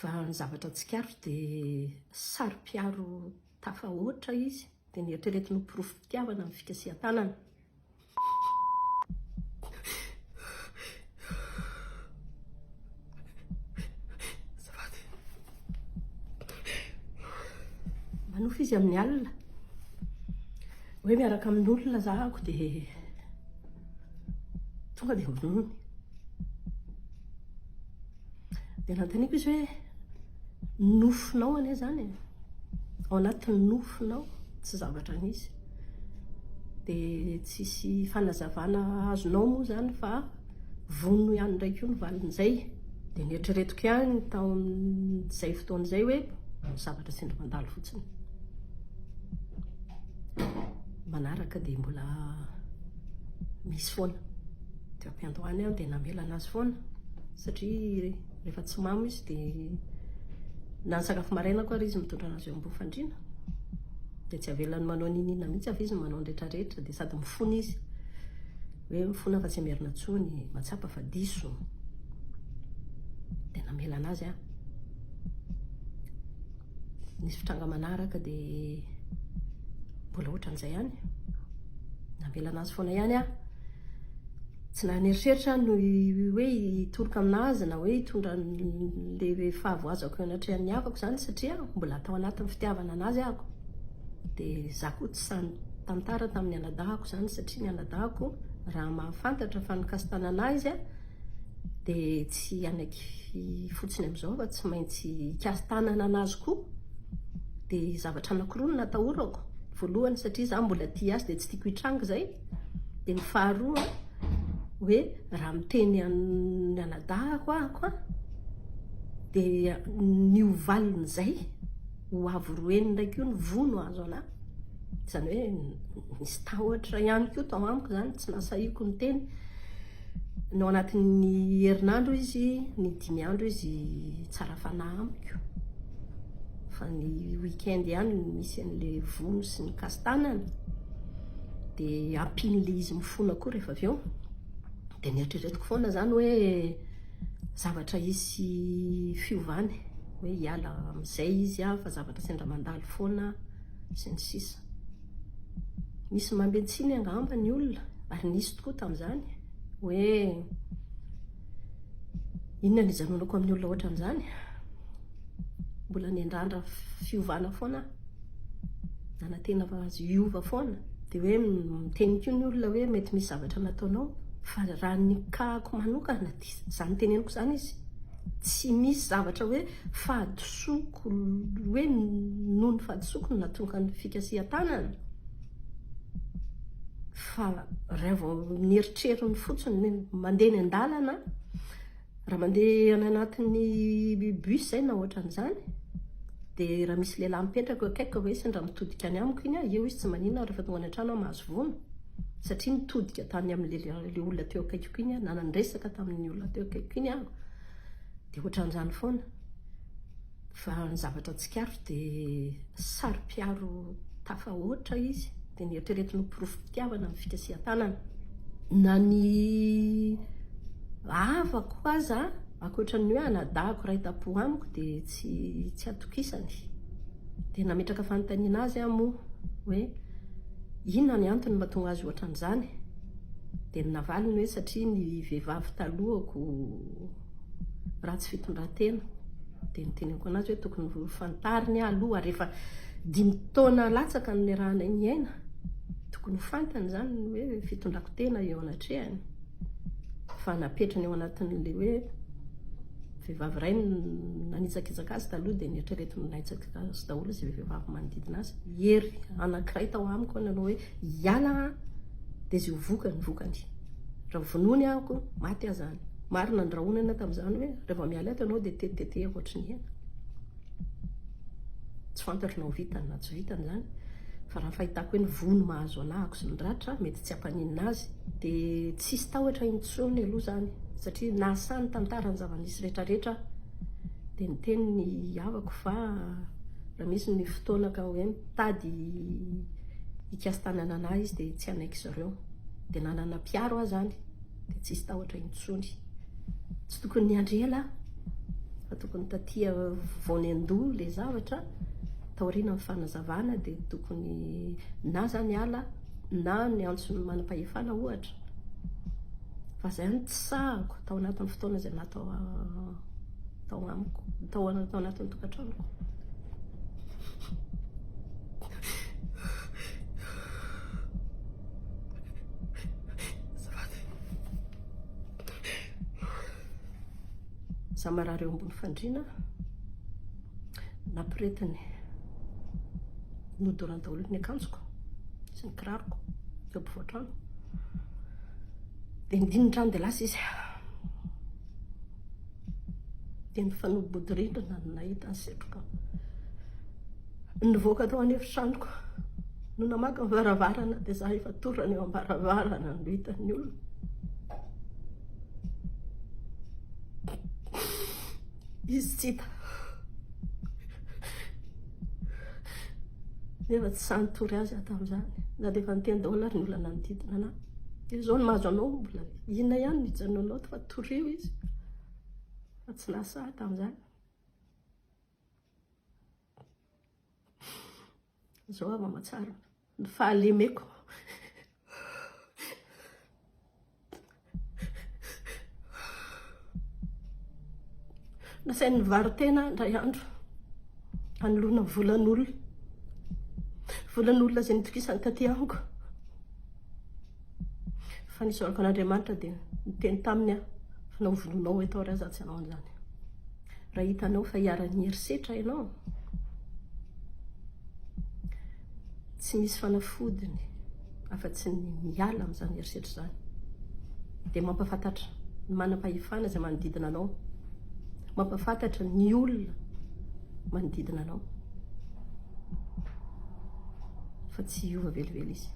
Fa ny zavatra tsikaritro dia saro-piaro tafahoatra izy dia neritreretiny ho porofom-pitiavana ny fikasihan-tanana. Azafady. Manofy izy amin'ny alina. Hoe miaraka amin'olona za ako dia tonga dia vonoiny. Dia nanontaniako izy hoe nofinao anie izany e. Ao anatin'ny nofinao, tsy zavatra nisy. Dia tsisy fanazavana azonao moa izany fa vono ihany indray koa ny valin'izay. Dia neritreretiko ihany tao amin'izay fotoana izay hoe zavatra sendra mandalo fotsiny. Manaraka dia mbola misy foana. Teo am-piandohana aho dia namela anazy foana satria rehefa tsy mamo izy dia na ny sakafo maraina koa ary izy mitondra anazy eo ambony fandriana dia tsy avelany manao n'inon'inona mihitsy avy izy manao ny rehetrarehetra dia sady mifona izy hoe mifona fa tsy hamerina intsony, mahatsapa fa diso dia namela anazy aho. Nisy fitranga manaraka dia mbola ohatran'izay ihany. Namela anazy foana ihany aho. Tsy naneritreritra aho ny hoe hitoroka aminazy na hoe hitondra an'ilay fahavoazako eo anatrehan'ny havako izany satria mbola tao anatin'ny fitiavana anazy aho. Dia za koa tsy sahy nitantara tamin'ny anadahako izany satria ny anadahako raha mahafantatra fa nikasi-tanana ahy izy dia tsy hanaiky fotsiny amin'izao fa tsy maintsy hikasi-tanana anazy koa. Dia zavatra anankiroa no natahorako, voalohany satria za mbola tia azy dia tsy tiako hitranga izay, dia ny faharoa hoe raha miteny an'ny anadahako ahako an, dia ny ho valin'izay ho avo roa heny indray koa ny vono azo anà. Izany hoe nisy tahotra ihany koa tao amiko izany, tsy nahasahiako niteny. Ny ao anatin'ny herinandro izy, ny dimy andro izy tsara fanahy amiko. Fa ny week-end ihany no misy an'ilay vono sy ny kasi-tanana. Dia ampian'ilay izy mifona koa rehefa avy eo. Dia neritreretiko foana izany hoe zavatra hisy fiovany, hoe hiala amin'izay izy fa zavatra sendra mandalo foana sy ny sisa. Misy mambentsiny angamba ny olona, ary nisy tokoa tamin'izany, hoe inona no hijanonako amin'ny olona ohatran'izany? Mbola niandrandra fiovana foana aho, nanantena fa azo hiova foana. Dia hoe miteny koa ny olona hoe mety misy zavatra nataonao, fa raha ny cas-ko manokana dia izany teneniko izany izy. Tsy misy zavatra hoe fahadisoako hoe noho ny fahadisoako no nahatonga ny fikasihan-tanana fa raha vao ny eritreriny fotsiny mandeha eny an-dalana, raha mandeha any anatin'ny bus izay na ohatran'izany dia raha misy lehilahy mipetraka eo akaikiko hoe sendra mitodika any amiko iny aho, eo izy tsy maninona aho rehefa tonga any an-trano aho mahazo vono satria nitodika tany amin'ilay olona teo akaikiko iny aho na niresaka tamin'ny olona teo akaikiko iny aho dia ohatran'izany foana. Fa ny zavatra tsikaritro dia saro-piaro tafahoatra izy dia neritreretiny ho porofom-pitiavana ny fikasihan-tanana. Na ny havako aza, ankoatra ny hoe anadahiko iray tampo amiko dia tsy tsy atokisany. Dia nametraka fanontaniana azy aho moa hoe inona ny antony mahatonga azy ohatran'izany? Dia ny navaliny hoe satria ny vehivavy talohako ratsy fitondran-tena. Dia niteneniko anazy hoe tokony ho fantariny aho aloha ary efa dimy taona latsaka no niarahanay niaina. Tokony ho fantany izany ny hoe fitondrako tena eo anatrehany. Fa napetrany ao anatin'ilay hoe vehivavy iray nanitsakitsaka azy taloha dia neritreretiny ho naitsaka azy daholo izay vehivavy manodidina azy. Hery anankiray tao amiko nanao hoe hiala aho dia izay ho vokany vokany. Raha vonoiny aho maty aho izany. Marina ny rahonana tamin'izany hoe rehefa miala eto ianao dia tetitetehako ohatry ny hena. Tsy fantatro na ho vitany na tsy vitany izany fa raha ny fahitako hoe ny vono mahazo anahako sy ny ratra mety tsy hampaninona azy dia tsisy tahotra intsony aloha izany satria nahasahy nitantara ny zava-nisy rehetrarehetra aho dia niteny ny havako fa raha misy ny fotoana ka hoe mitady hikasi-tanana anah izy dia tsy hanaiky zareo dia nanana mpiaro aho izany dia tsisy tahotra intsony. Tsy tokony niandry ela aho fa. tokony taty vao niandoha ilay zavatra, taoriana ny fanazavana dia tokony na za niala na niantso ny manam-pahefana ohatra. Fa zay no tsy sahako tao anatin'ny fotoana izay naha tao tao amiko, tao tao anatin'ny tokantranoko. Za marary eo ambony fandriana, nampiretiny nodorany daholo ny akanjoko sy ny kiraroko teo ampovoan-trano. Dia nidiny ny trano dia lasa izy. Dia nifanolo-bodirindrina no nahita ny setroka. Nivoaka tao an'efitranoko no namaky ny varavarana dia za efa torana eo am-baravarana no hitan'ny olona. Izy tsy hita. Nefa tsy sahy nitory azy aho tamin'izany. Na dia efa niteny daholo ary ny olona nanodidina anà. Dia izao no mahazo anao mbola inona ihany no hijanonanao fa torio izy. Fa tsy nahasahy tamin'izany. Izao aho mahatsara ny fahalemeko. Nasainy nivaro-tena indray andro hanoloana volan'olona. Volan'olona izay nitokisany taty amiko. Fa nisaorako an'Andriamanitra dia niteny taminy aho fa na ho vonoinao eto ary aza tsy hanao an'izany. Raha hitanao fa iharan'ny herisetra ianao, tsy misy fanafodiny afa-tsy ny miala amin'izany herisetra izany. Dia mampahafantatra ny manam-pahefana izay manodidina anao, mampahafantatra ny olona manodidina anao fa tsy hiova velively izy.